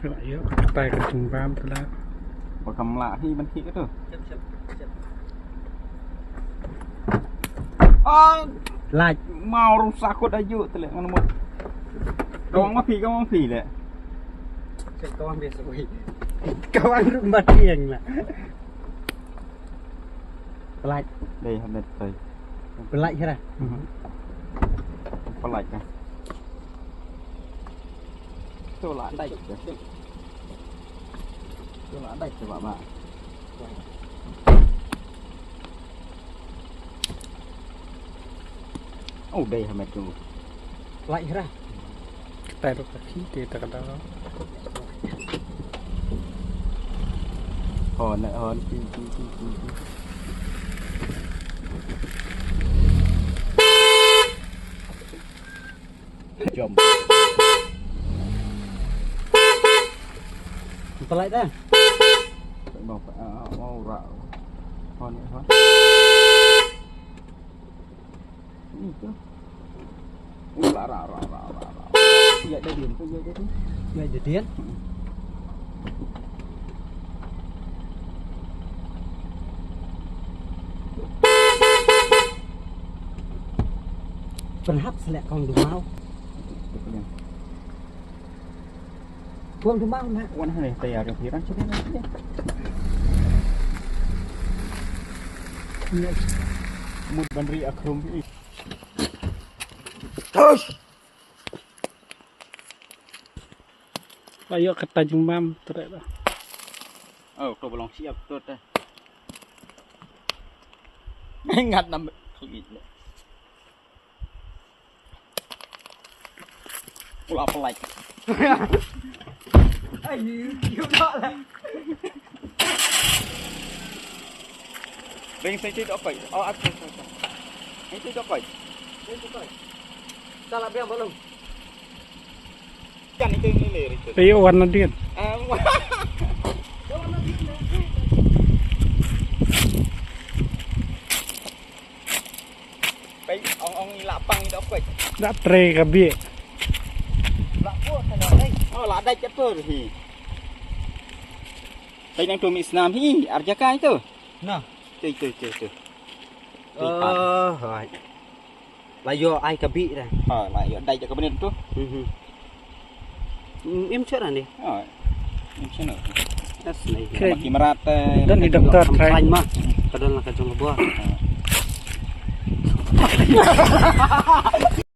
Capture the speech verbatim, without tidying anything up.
Ïa, ka tai ka jingbam tu lah. Ba kam lah hi ban hi ka tu. Ah, lait. Mau rusak kot aju tu leh ngan mut. Kawang ma phi, kawang phi leh. Kawang biasa wei. Kawang rumah tiang lah. Pynlait. Dei ha met tai. Pynlait hira. Mhm. Pynlait ka. Tu lah dai. Tu lah dai tu ba ba. Oh, dei ha met tu. Pynlait hira. Ka tai ruh ka khi te ta ka dang. Hon, hon, ki, ki, ki, ki, ki. Jom. Pynlait dah. Mau, ah, mau ra. Hon, hon. Ni tu. Ula ra ra ra ra ra. Ïa da dien tu, ïa da dien. Ïa da dien. Pynhap selek kong dumau. Buang tu mau nak. Wan hangne tayar ka phi ran sini nak. Mut ban ri akhrum. Terus. Ayo kata jumam terus. Oh, to belong siap tu teh. Ingat nama klik. Pula pelai. Ayu, you not lah. Bring sini tu apa? Oh, aku, aku, aku. Itu tu apa? Itu tu apa? Salah biang belum. Kan itu yang lilir itu. Ayo warna dia. Ah, warna dia. Pei ong ong i la pang i dok pei. Da tre ka bie. La po ta na dai. Oh, la dai chatur hi. Pei nang tu mi snam hi, arjaka itu. Nah. Tu, tu, tu, tu. Oh, hai. La ïoh ai ka bih dah. Ha, la ïoh dai ka bih tu. Mhm. Mm, im chera ni. Ha. Im chera. Das ni. Okay. Maki merat, eh, dan ni doktor try. Kan ma. Kadang lah ka jong ka buah. Ha.